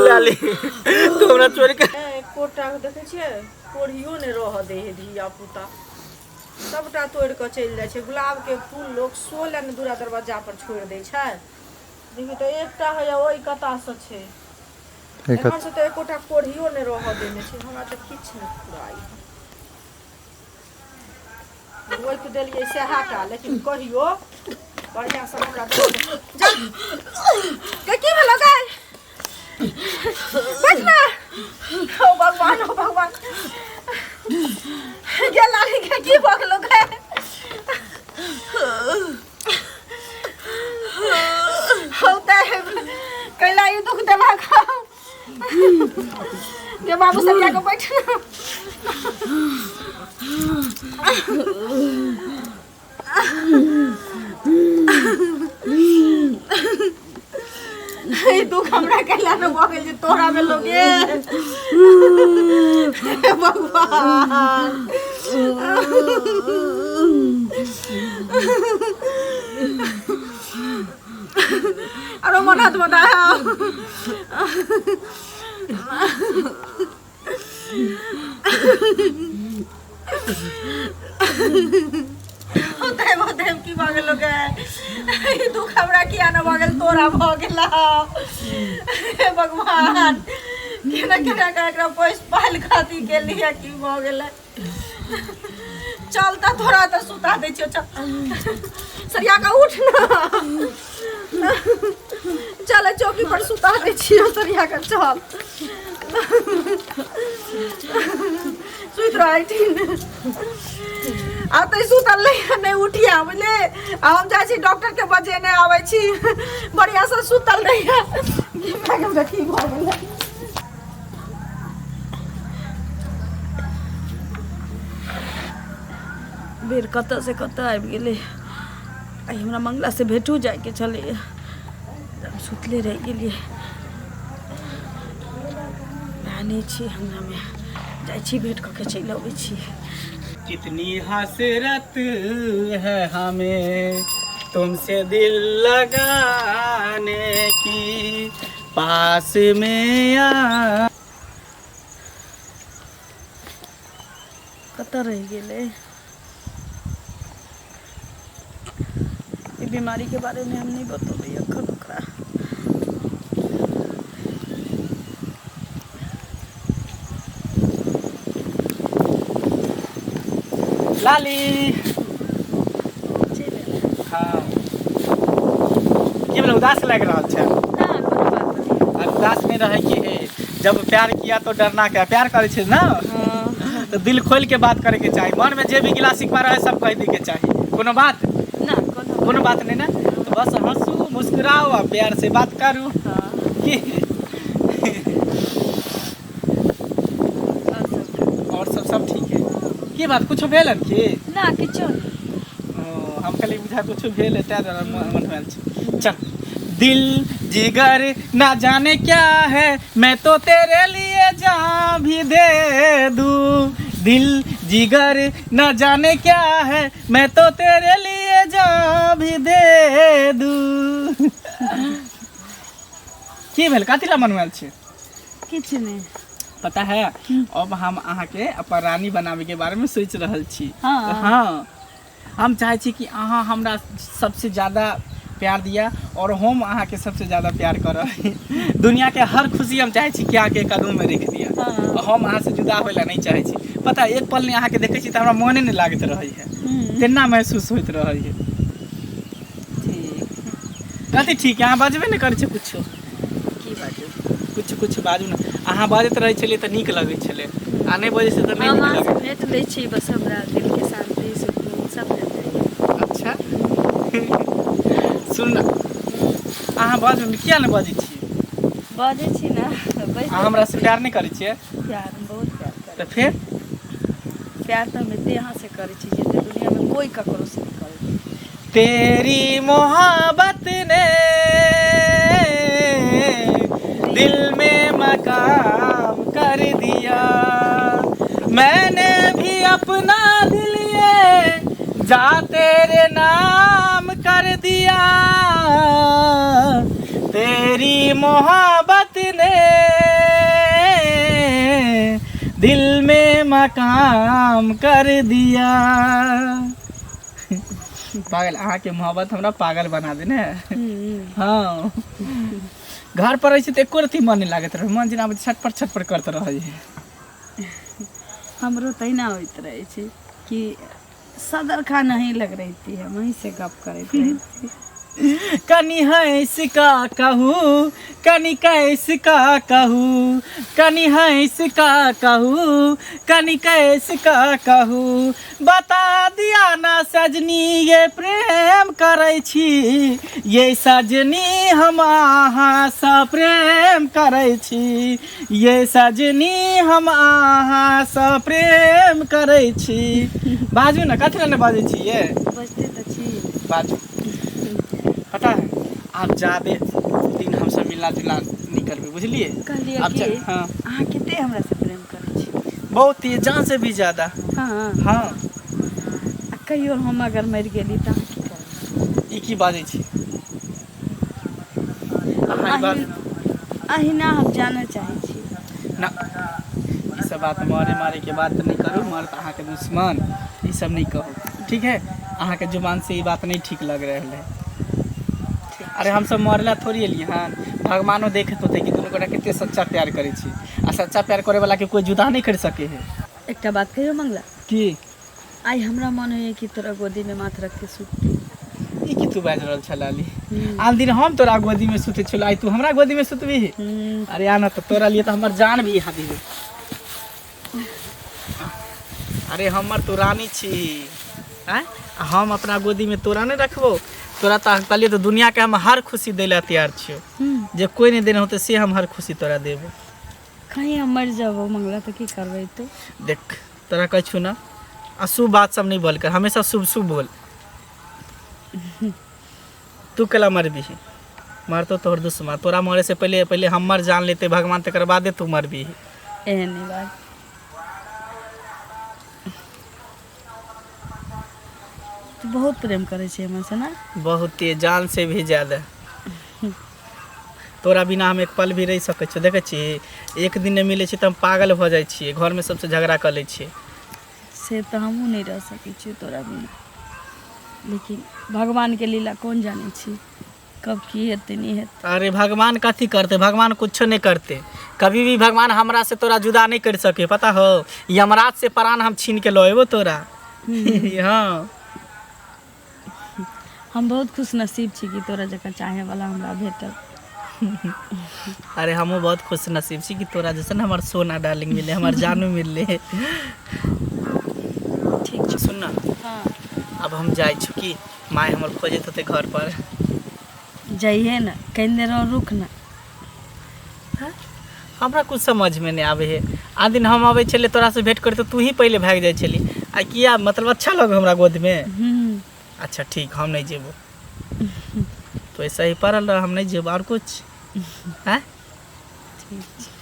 लाली तू हमरा छोड़ के एकोटा के देखै छियै कोढ़ियो नहि रहऽ दै है धिया पुता सबटा तोड़ि कऽ चलि जाइ छै गुलाबके फूल लोक सो लए ने दूरा दरवाजा पर छोड़ि दै छै देखियौ तऽ एकटा होइए ओहि कतासँ छै एम्हर से तऽ एकोटा कोढ़ियो नहि रहऽ देने छै हमरा तऽ किछु नहि फुराइ रोपि देलियै सएह टा लेकिन कहियो बढ़िआँसँ हमरा जा गे की भेलो गै बैठ ना ओ भगवान ओ भगवान गे लाली गे की भऽ गेलो गै हौ तऽ कैला ई दुख देलक गे बाबू सब जाके बैठ ना ई दुख हमरा कैला ने भऽ गेल जे तोरा भेलो गे हे भगवान आरो मन हाथ बता होते होते की भऽ गेलो गे ई दुख हमरा किया न भऽ गेल तोरा भऽ गेल हे भगवान केना केना कऽ एकरा पोसि पालि खातिर गेलियै की भऽ गेलै चल तऽ तोरा तऽ सुता दै छियौ चल सरिया कऽ उठ ना चल चौकी पर सुता दै छियौ सरिया कऽ चल सुति रहै ठीक आ तऽ सुतल नहि नहि उठिया बुझले आ हम जाइ छी डॉक्टर के बजेने आबै छी बढ़िआँसँ सुतल रहिया की भऽ गेलै बेर कतऽसँ कतऽ आबि गेलै आइ हमरा मंगलासँ भेटो जाइके छलैए हम सुतले रहि गेलियै भाय नहि छी अंगनामे जाइ छी भेँट कऽ के चलि अबै छी। कितनी हसरत है हमें तुमसे दिल लगाने की पास में आ कतऽ रहि गेलै ई बीमारीके बारेमे हम नहि बतेबै एखन ओकरा। लाली हाँ की भेलै उदास लागि रहल छै ना कोनो बात नहि आ उदास नहि रहै के है जब प्यार किया तो डरना क्या प्यार करै छै ना हाँ तो दिल खोल के बात करे के चाही मन में जे भी गिला शिकवा रहे सब कह दे के चाही कोनो बात ना कोनो कोनो बात नहीं ना तो बस हंसू मुस्कुराओ आ प्यार से बात करू हाँ की और सब और सब सब ठीक है की बात कुछो भेल हन की ना किछो नहि ओ, हम कहलियै बुझा कुछो भेल है ताहि दुआरे मन भेल छै चल दिल जिगर ना जाने क्या है मैं तो तेरे लिए जान भी दे दूं दिल जिगर ना जाने क्या है मैं तो तेरे लिए जान भी दे दूं की भेल कथी ला मनवायल छै किछु नहि पता है अब हम अहाँके अपन रानी बनावे के बारे में सोच रहल छी हाँ। हाँ हम चाहै छी कि अहाँ हमरा सबसे ज़्यादा प्यार दिया और हम अहाँके सबसे ज़्यादा प्यार करब दुनिया के हर खुशी हम चाहै छी कि अहाँके कदम में रख दिया हाँ। हम अहाँ से जुदा होय ला नहीं चाहै छी पता है, एक पल नहीं अहाँके देखै छी तऽ हमरा मोने नहीं लागैत रहै है तेना महसूस होइत रहै है ठीक कथी ठीक है अहाँ बजबे नहि करै छी कुछो की बाजू कुछ कुछ बाजू ने अहाँ बजैत रहै छलियै तऽ नीक लगै छलै आ नहि बजै छै तऽ नहि हम नीक अहाँसँ लगै भेट लै छी बस हमरा दिलके शान्ति सुकून सब भेट जाइए अच्छा सुन ने अहाँ बाजू ने किया नहि बजै छियै बजै छी ने बाजि अहाँ हमरा से प्यार नहि करै छियै प्यार हम बहुत प्यार करै तऽ फेर प्यार तऽ हम एते अहाँसँ करै छी जते दुनियामे कोइ ककरोसँ नहि करै तेरी मोहब्बत ने दिल में मकाम कर दिया मैंने भी अपना दिल ये जा तेरे नाम कर दिया काम कर दिया। पागल, अहाँके मोहब्बत हमरा पागल बना देने है। हँ, घर पर रहै छी तऽ एको रत्ती मन नहि लागैत रहै, मन जेना छटपट छटपट करैत रहै। हमरो तहिना होइत रहै छै कि सदर खान अहीं लग रहिती है, वहीं से गप करैत रहिती। कनि हँसि कऽ कहू, कनि कैस कऽ कहू, कनि हँसि कऽ कहू, कनि कैस कऽ कहू, बता दिया ना सजनी ये प्रेम करै छी, ये सजनी हम अहाँसँ प्रेम करै छी, ये सजनी हम अहाँसँ प्रेम करै छी। बाजू ने, कथी लए नहि बाजै छी ये? बजते तऽ छी। बाजू। पता है, आब जादे दिन हमसब मिलना जुलना नहि करबै, बुझलियै? कहलियै आब कि हँ। अहाँ कते हमरा से प्रेम करै छी? बहुत ही, जान से भी ज्यादा। हँ? हँ। आ कहियो हम अगर मरि गेली तऽ अहाँ की करबै? ई की बाजै छी अहाँ ई बात? अहिना हम जानऽ चाहै छी। ना, ई सब बात, मरे मारे के बात नहि करू। मरत अहाँके दुश्मन, ई सब नहि कहू, ठीक है? अहाँके जुबान से ई बात नहि ठीक लग रहल है। अरे, हमसब मरला थोड़ी एलियै हन। भगवानो देखैत होतै कि दुनू गोटा कते सच्चा प्यार करै छी, आ सच्चा प्यार करे वाला के कोई जुदा नहि कर सके है। एकटा बात कहियो मंगला? की? आइ हमरा मन होइए कि तोरा गोदीमे माथ रख के सुतती। ई की तू बाजि रहल छल लाली? आन दिन हम तोरा गोदीमे सुतै छलहुँ, आइ तू हमरा गोदीमे सुतबही? अरे आना तऽ, तोरा लिए तऽ हमर जान भी यहाँ दिहे। अरे, हमर तू रानी छी, आँय? आ हम अपना गोदीमे तोरा नहि रखबो? तोरा तऽ कहलियै तऽ दुनियाके हम हर खुशी दै लए तैयार छियौ। जे कोइ नहि देने होतै, से हम हर खुशी तोरा देबो। कहीं हम मरि जाबो मंगला तऽ की करबै तू? देख, तोरा कहै छु ने, अशुभ बात सब नहि बोल कर, हमेशा शुभ शुभ बोल। तू केला मरबीही? मरतो तोहर दुश्मन। तोरा मरे से पहिले पहिले हमर जान लेते भगवान, तकर बादे तू मरबीही। एहन नहि बात। तू बहुत प्रेम करै छी हमरा से ने? बहुत, जान से भी ज्यादा। तोरा बिना हम एक पल भी रहि सकै छियै? देखै छी, एक दिन नहि मिलै छै तऽ हम पागल भऽ जाइ छियै, घरमे सबसँ झगड़ा कऽ लै छियै। से तऽ हमहूँ नहि रह सकै छियै तोरा बिना, लेकिन भगवानके लीला कोन जानै छी, कब की हेतै नहि हेतै। अरे, भगवान कथी करतै? भगवान कुछो नहि करतै। कभी भी भगवान हमरा से तोरा जुदा नहि कर सके, पता हो? यमराज से प्राण हम छीन के लऽ एबो तोरा। हाँ। हम बहुत खुश नसीब छी कि तोरा जकाँ चाहे वाला हमरा भेटल। अरे, हमहूँ बहुत खुश नसीब छी कि तोरा जैसन हमर सोना डार्लिंग मिलले, हमर जानू मिलले। ठीक छै। सुन ना। हाँ। अब हम जाइ छी कि माय हमर खोजैत होतै घर पर। जइहे ने, कनि देर और रुक ने। हमरा कुछ समझमे नहि आबै है। आ दिन हम अबै छलियै तोरासँ भेंट करे तऽ तू ही पहिले भागि जाइ छली, आ किया? मतलब अच्छा लग हमरा गोदमे? अच्छा ठीक, हम नहि जेबो, तो ऐसा ही पड़ल रह, हम नहि जेबो। आओर कुछ हैं? ठीक छै।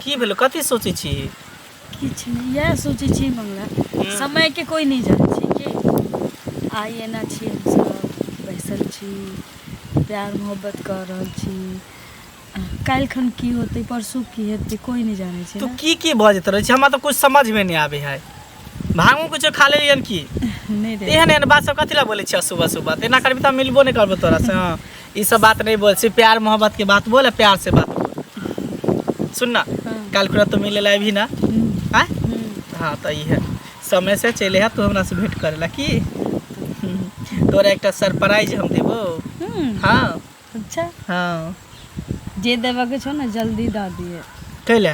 की भेलो? कथी सोचै छी? किछु नहि, इएह सोचै छी मंगला, समयके कोइ नहि जानै छै कि आइ एना छी हमसब बैसल छी, प्यार मोहब्बत कऽ रहल छी, काल्हि खन की होतै, परसू की हेतै, कोइ नहि जानै छै। तू ने। की की बजैत रहै छी? हमरा तऽ कुछ समझमे नहि आबै है। भांगो कुछो खा लेलियन की? नहि रे। एहन एहन बात सब कथी लए बोलै छियै सुबह सुबह? तऽ एना करबी तऽ हम मिलबो नहि करबो तोरा से। हँ, ई सब बात नहि बोल, सिर्फ प्यार मोहब्बत के बात बोल आ प्यार से बात बोल। सुन ना। हाँ। काल्हि खुना तू मिले ला अबही ना? आँय? हाँ, तऽ ई है, समय से चलि है तू हमरा से भेंट करे ला की तोरा एकटा सरप्राइज हम देबो। हाँ। अच्छा। हाँ। जे देबऽके छौ ने, जल्दी दऽ दिहे। कैले?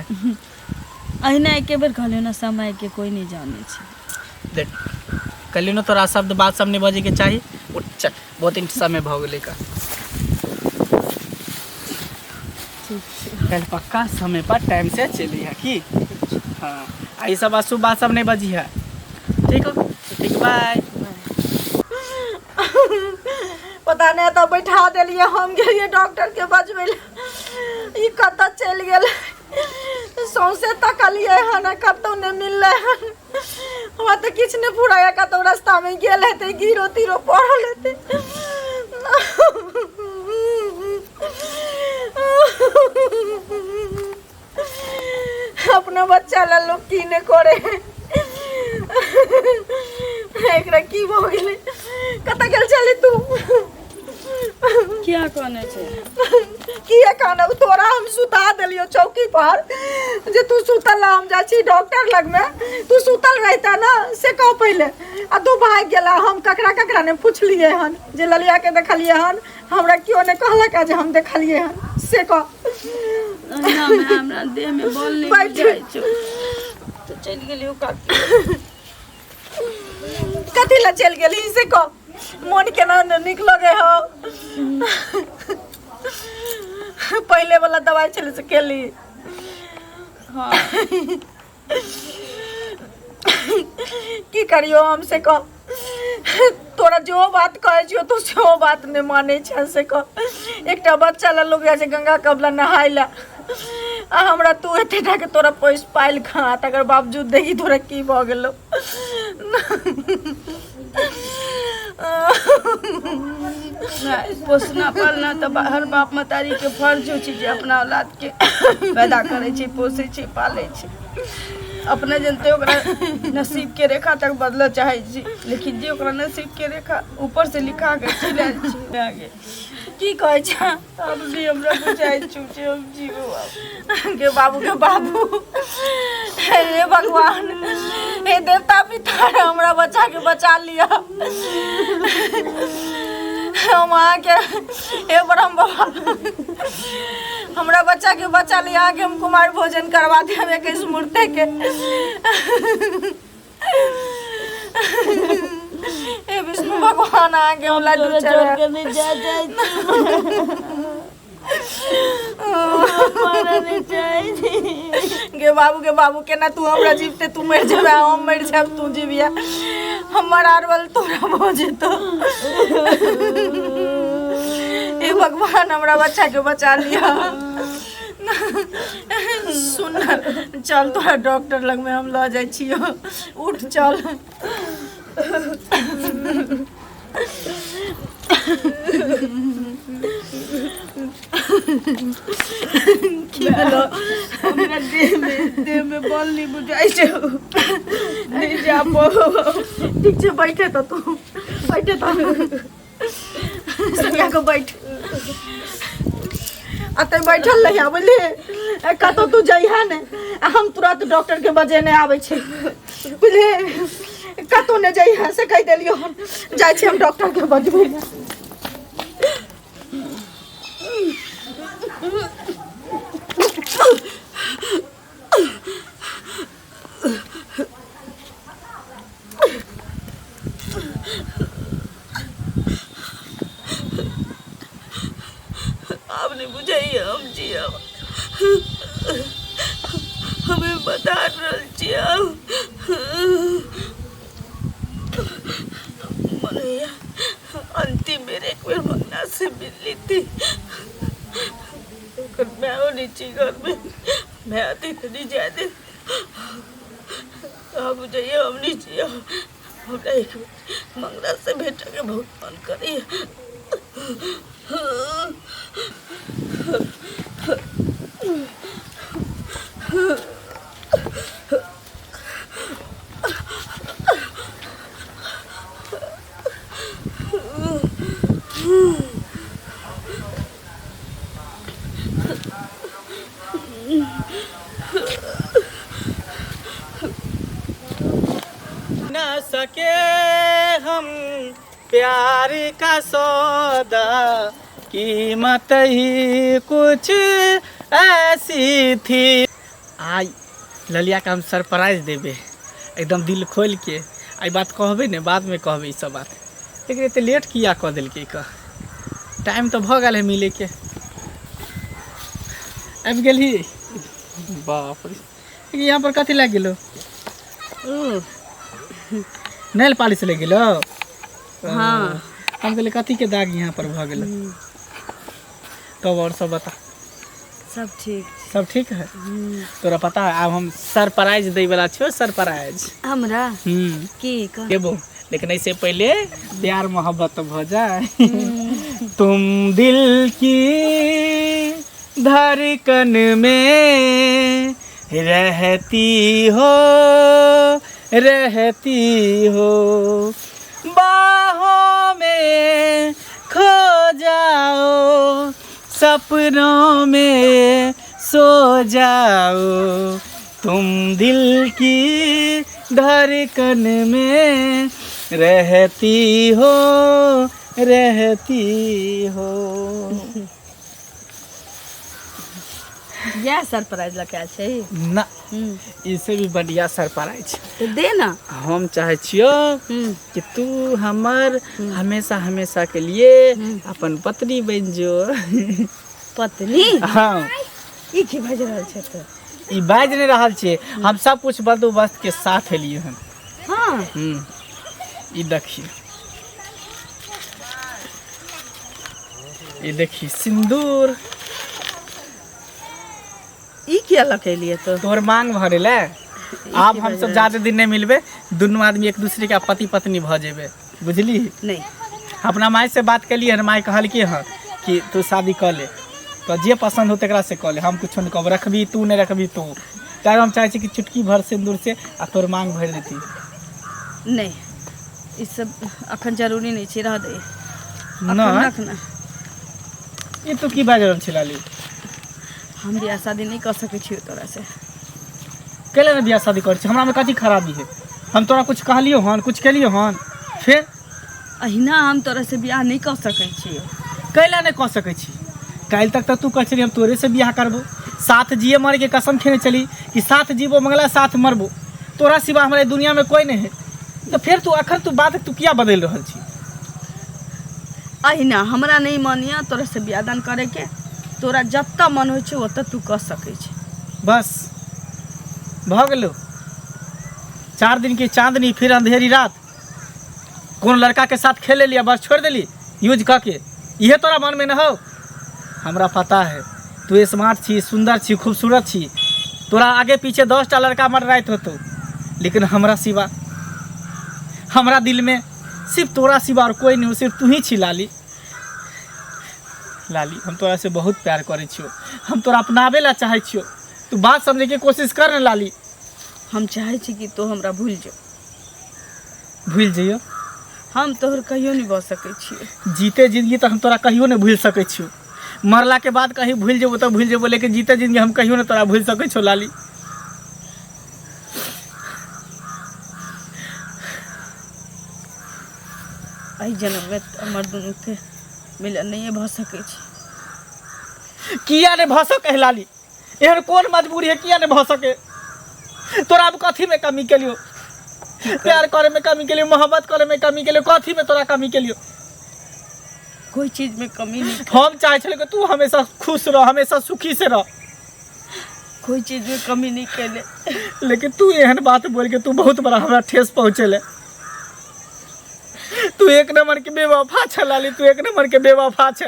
अहिना एके बेर कहलियौ ने, समयके कोइ नहि जानै छै। देख, कहलियौ ने तोरा शब्द बात सब नहि बजैके चाही। उठ, चल, बहुत दिन समय भऽ गेलै का। ठीक छै। कल पक्का समय पर टाइम से चली है की। हाँ, आ ई सब अशुभ बात सब नहीं बजी है। ठीक हो? ठीक, बाय। पता नहि, एतऽ बैठा देलियै, हम गेलियै डॉक्टरके बजबै लए, ई कतऽ चलि गेल? सौंसे तकलियै हन, कतहु नहि मिललै हन। हमरा तऽ किछु नहि फुराइए, कतहु रस्तामे गेल हेतै, गिरो तिरो पड़ल हेतै। अपना बच्चा ला लोग की नहि करे। एकरा की भऽ गेलै? कतऽ गेल छली तू? किया कहने छै? किया कानब? तोरा हम सुता देलियो चौकी पर जे तू सुतल रह, हम जाइ छी डॉक्टर लगमे, तू सुतल रहिता ना से कह पहिले। आ तू भागि गेला। हम ककरा ककरा ने पुछलियै हन जे ललिया के देखलियै हन, हमरा केओ नहि कहलक जे हम देखलियै हन से कह। ना मैं हमरा देह में बल नहीं बैठ। बुझाइ छौ तो चलि गेलियो काकी। कथी लए चलि गेली से कह? मोन केना ने नीक लगे हो? पहिले वाला दवाई छलै से केली? हाँ। की करियो हम से कह? तोरा जो बात कहै छियो तू सेहो बात नहि मानै छै से कह। एकटा बच्चा लए लोग जाइ छै गंगा कबला नहाय लए, आ हमरा तू एते टा के तोरा पोसि पालि खा, तकर बावजूद देखी तोरा की भऽ गेलौ। नहि, पोसना पालना तऽ हर बाप महतारी के फर्ज होइ छै जे अपना औलाद के पैदा करै छै, पोसै छै, पालै छै। अपने जनते ओकरा नसीब के रेखा तक बदलऽ चाहै छी, लेकिन जे ओकरा नसीब के रेखा ऊपर से लिखा के चलि आयल छै आगे। की कहै छै? आब भी हमरा बुझाइ छौ जे हम जीबो आब। गे बाबू, गे बाबू, हे भगवान, हे देवता पिता, हमरा बच्चा के बचा लिअ। हम अहाँके, हे ब्रह्म बाबा, हमरा बच्चा के बचा लिअ। अहाँके हम कुमार भोजन करवा देब 21 मूर्ति के। हे विष्णु भगवान, अहाँके हम लड्डू तोरा छोड़ चढ़ायब। के नहीं जा जाइ छी, मरऽ नहीं चाहै छी। गे बाबू, गे बाबू, केना तू हमरा जीवते तू मरि जेबे, हम मरि जायब तू जीबिया, हमर आरवल तोरा भऽ जेतौ। हे भगवान, हमरा बच्चा के बचा लिअ। सुन, चल तोरा डॉक्टर लगमे हम लऽ जाइ छियौ। उठ, चल। की भेलो? हमरा देह में बल नहीं बुझाइ छै, नहीं जा पाबो। ठीक छै, बैठे तऽ तू बैठे तऽ सरिया के बैठ। अतै बैठल रहिया, बुझली? कतौ तू जइहा ने, आ हम तुरंत डॉक्टर के बजेने आबै छी, बुझली? कतौ ने जइहा से कहि देलियो। हम जाइ छी, हम डॉक्टर के बजबै लए। आब नहीं बुझाइए हम जियब। हमें बता रहल छी आब। मनैया अंतिम बेर एक बेर मंगला से मिल ली। ओकर मायो नहीं छी घर में, मैं आती तो नहीं जाए दे। आब बुझाइए हम नहीं जियब। हमरा एक बेर मंगला से भेटे के बहुत मन करैया। न सके हम प्यार का सौदा, कीमत ही कुछ ऐसी थी। आइ ललिया के हम सरप्राइज देबे एकदम दिल खोल के। आई बात कहबे ने, बाद में कहबे ई सब बात, लेकिन एते लेट किया कऽ देलकै? कह टाइम तऽ भऽ गेल है मिले के। आबि गेलही? बाप रे, लेकिन यहाँ पर कथी लागि गेलो? नेल पॉलिश लागि गेलो? हाँ। हम कहलियै कथी के दाग यहाँ पर भऽ गेलो। तब और सब बता। सब ठीक। सब ठीक है? तोरा पता है, आब हम सरप्राइज दै वाला छियो, सरप्राइज। हमरा? हम्म। की कह? देबो, लेकिन ऐसे पहले प्यार मोहब्बत तो भऽ जाए। तुम दिल की धड़कन में रहती हो, रहती हो, बाहों में खो जाओ, सपनों में सो जाओ, तुम दिल की धड़कन में रहती हो, रहती हो। इएह सरप्राइज लऽ के आयल छै? ना, इससे भी बढ़िया सरप्राइज। तऽ दे ना। हम चाहे छियो कि तू हमर हमेशा हमेशा के लिए अपन पत्नी बन जो। पत्नी? हाँ। ई की बाजि रहल छै तऽ? ई बाजि नहि रहल छियै, हम सब कुछ बंदोबस्त के साथ एलियै हन। हाँ। ई देखी, ई देखी सिंदूर। ई किया लकेलियै तो? तोहर मांग भरे ले। आब हम सब ज्यादा दिन नहीं मिलबे, दुनू आदमी एक दूसरे के पति पत्नी भ जेबे, बुझली? नहीं। अपना माय से बात कलियै हन, माय कहलकै हँ कि तू शादी कऽ ले, तो जे पसंद हो तकरा से कऽ ले, हम कुछो नहीं कहब, रखबी तू नहीं रखबी तू। ताहि हम चाहै छी कि चुटकी भर सिंदूर से आ तोहर मांग भरि देती। नहीं, ई सब अखन जरूरी नहीं छै, रह दे। ना। अखन रख ना। ई तू की बाजि रहल छी लाली? हम बियाह शादी नहीं कर सकै छियौ तोरा से। कैला ने बियाह शादी करै छी? हमरा में कथी खराबी है? हम तोरा कुछ कहलियौ हन, कुछ केलियौ हन? फेर अहिना हम तोरा से बियाह नहीं कर सकै छियौ। कैला नहि कऽ सकै छी? काल्हि तक तऽ तू कहै छली हम तोरे से बियाह करबो, साथ जिए मरे के कसम खेने चली कि साथ जीबो मंगला साथ मरबो, तोरा सिवा हमरा दुनिया में कोई नहीं है, तऽ फेर तू अखन तू बात तू किया बदलि रहल छी? अहिना हमरा नहीं मन यऽ तोरा से बियाह दान करे के, तोरा जतऽ मन होइ छै ओतऽ तू कऽ सकै छी। बस भऽ गेलो, 4 दिन की चांदनी फिर अंधेरी रात। कोन लड़का के साथ खेले लिया बस छोड़ देली यूज कऽ के, इहे तोरा मन में न हो? हमरा पता है तू स्मार्ट छी, सुंदर छी, खूबसूरत छी, तोरा आगे पीछे 10टा लड़का मरराइत होतो, लेकिन हमरा सिवा हमरा दिल में सिर्फ तोरा सिवा और कोई नहीं हो, सिर्फ तू ही छी लाली। लाली हम तोरा से बहुत प्यार करै छियो, हम तोरा अपनावे ला चाहै छियो, तू बात समझे के कोशिश कर ना लाली। हम चाहै छी कि तू हमरा भूल जो। भूल जइयो? हम तोहर कहियो नहीं भऽ सकै छियो। जीते जिंदगी तऽ हम तोरा कहियो नहीं भूल सकै छियो, मरला के बाद कहीं भूल जेबो तऽ भूल जेबो, लेकिन जीते जिंदगी हम कहियो नहीं तोरा भूल सकै छियो लाली। एहि जन्म में हमर दुनू के मिलन नहीं भऽ सकै छै। किया नहीं भऽ सकै लाली? एहन कोन मजबूरी है किया नहीं भऽ सके? तोरा अब कथी में कमी केलियो? प्यार करे में कमी केलियो, मोहब्बत करे में कमी केलियो, कथी में तोरा कमी केलियो? कोई चीज में कमी नहीं। हम चाहे छलियै कि तू हमेशा खुश रह, हमेशा सुखी से रह, कोई चीज में कमी नहीं केले, लेकिन तू एहन बात बोल के तू बहुत बड़ा हमरा ठेस पहुँचेले। तू एक नंबर के बेवफा छे लाली, तू एक नंबर के बेवफा छे।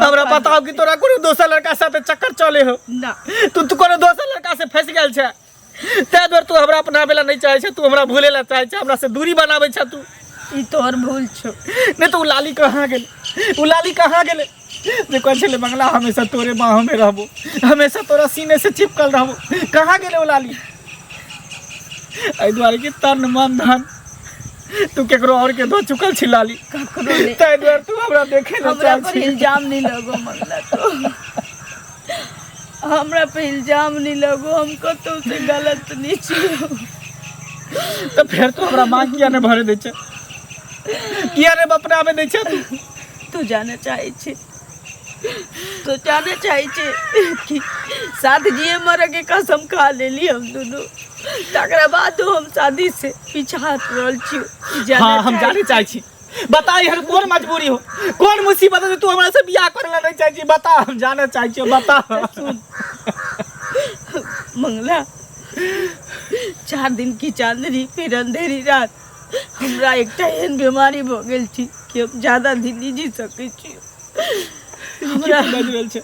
हमरा बताओ कि तोरा कोनो दोसर लड़का साथे चक्कर चले हो? ना। तू तू कोनो दोसर लड़का से फंस गेल छे, ताहि दुआरे तू हमरा अपनावे ला नहीं चाहे छे, तू हमरा भूले ला चाहे छे, हमरा से दूरी बनावे छे तू। ई तोहर भूल छो। नहीं तो उ लाली कहाँ गेल? उ लाली कहाँ गेले जे कहै छलै बंगला हमेशा तोरे बाहों में रहबो, हमेशा तोरा सीने से चिपकल रहबो, कहाँ गेले उ लाली? एहि दुआरे कि तन मन धन तू केकरो और के दो चुकल छी लाली, ककरो नहीं। ताहि दुआरे तू हमरा देखे न हमरा चाहै पर छी। इल्जाम नहीं लगो मंगला, तो हमरा पे इल्जाम नहीं लगो, हम कतौ से गलत नहीं छियो। तऽ फेर तू हमरा मांग किया नहीं भरे दै छै, किया नहीं अपनावे दै छै तू? तू जाने चाहे छे, तो जाने चाहे छे कि साथ जिए मरे के कसम खा लेली हम दुनू, तकरा बाद हम शादी से पीछा हट रहल छी। हाँ हम जाने चाहे छी, बता एहन कोन मजबूरी हो, कोन मुसीबत हो तू हमरा से बियाह करे ला नहीं चाहे छी? बता, हम जाने चाहे छी, बता। सुन मंगला, 4 दिन की चांदनी फिर अंधेरी रात, हमरा एकटा एहन बीमारी भऽ गेल छी कि हम ज्यादा दिन नहीं जी सकै छी। हमरा बाजि रहल छै?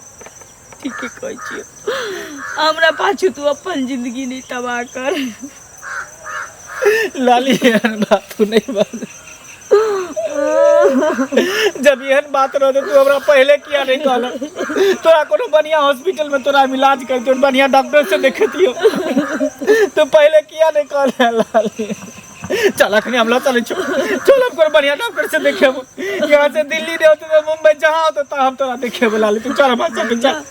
ठीके कहै छियौ, हमरा पाछू तू अपन जिंदगी नहीं तबाह कर। लाली एहन बात तू नहीं बाज। जब एहन बात रहतै तू हमरा पहिले किया नहीं कहल? तोरा कोनो बढ़िया हॉस्पिटल में तोरा हम इलाज करतियो, बढ़िया डॉक्टर से देखेतियो, तू पहिले किया नहीं कहल लाली? चल अखनी हम लऽ चलै छौ, चल हम कोनो बढ़िया डॉक्टर से देखेबो। यहाँ से दिल्ली नहीं होते तो मुंबई, जहाँ होते तहाँ हम तोरा देखेबो लाली। तू चल हमरा साथे चल।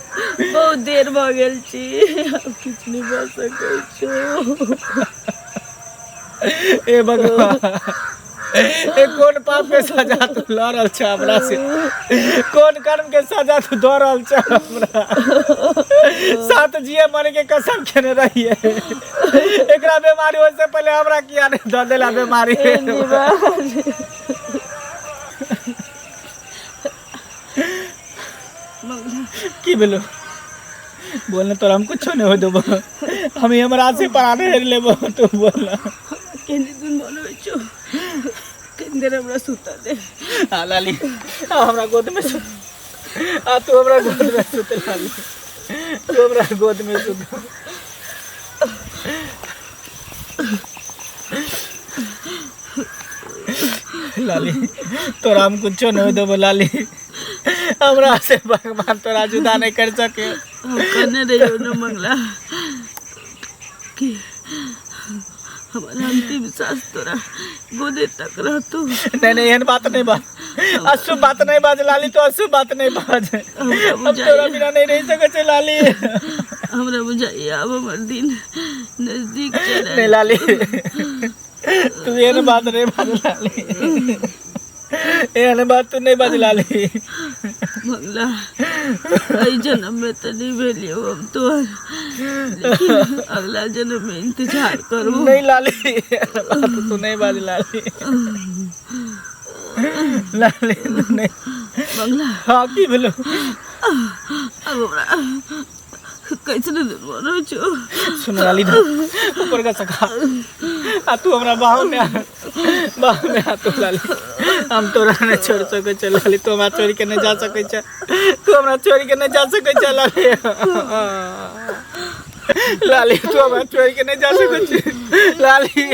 बहुत देर भऽ गेल छी, आब किछु नहि भऽ सकै छौ। ए भगवान, ए कोन पाप के सजा तू लऽ रहल छ हमरा से? कोन कर्म के सजा तू दऽ रहल छ हमरा? साथ जिए मरे के कसम खेने रहिए, एकरा बीमारी होय से पहले हमरा किया नहीं दऽ देला बीमारी? की भेलो? बोल ना, तोरा हम कुछो नहीं हो देबो, हम हमरा से पराने हेर लेबो, तू बोल ना। केने दिन मन होइ छौ, कनि देर हमरा सुतऽ दे। आ लाली, आ हमरा गोद में सुत, आ तू हमरा गोद में सुत लाली, तू हमरा गोद में सुत। लाली, तोरा हम कुछो नहीं देबो लाली, हमरा से भगवान तोरा जुदा नहीं कर सके। हम कहने रहियो न मंगला कि हमर अंतिम सांस तोरा गोदे तक रहतो। नहीं नहीं, एहन बात नहीं बाज, अशुभ बात नहीं बाज लाली, तो अशुभ बात नहीं बाज। हम तोरा बिना नहीं रह सके छे लाली। हमरा बुझाइए आब हमर दिन नजदीक चल। नहीं लाली, तू एहन बात नहीं बाज लाली, एहन बात तू नहीं बाज लाली। मंगला, एहि जन्म में तऽ नहीं भेलियौ हम तोहर, लेकिन अगला जन्म में इंतजार करबो। नहीं लाली, एहन बात तू नहीं बाज लाली, लाली तू नहीं। मंगला। हाँ, की भेलो? अब हमरा कैसन दिन मन होइ छौ। सुन लाली, ऊपर का सखा, आ तू हमरा बाह में आ, बाह में आ तू लाली, हम तोरा नहीं छोड़ सकै छै लाली, तू हमरा छोड़ के नहीं जा सकै छै, तू हमरा छोड़ के नहीं जा सकै छै लाली, लाली तू हमरा छोड़ के नहीं जा सकै छै लाली,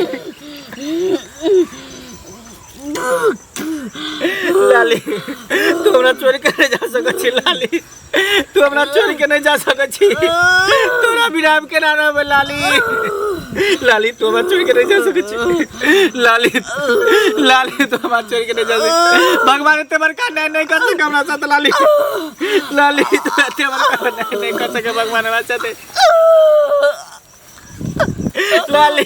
लाली तू हमरा छोड़ के नहीं जा सकै छी लाली, तू हमरा छोड़ के नहीं जा सकै छी, तोरा बिना हम केना रहबै लाली, लाली तू हमरा छोड़ के नहीं जा सकै छी लाली, लाली तू हमरा छोड़ के नहीं जा सकै। भगवान एते बड़का न्याय नहीं कर सके हमरा साथ लाली, लाली तू एते बड़का न्याय नहीं कर सके भगवान हमरा साथ लाली,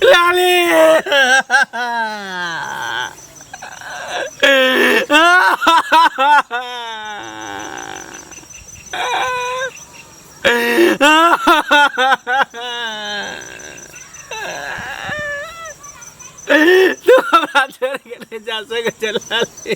लाली। तू हमरा छोड़ के नहीं जा सकै छै लाली।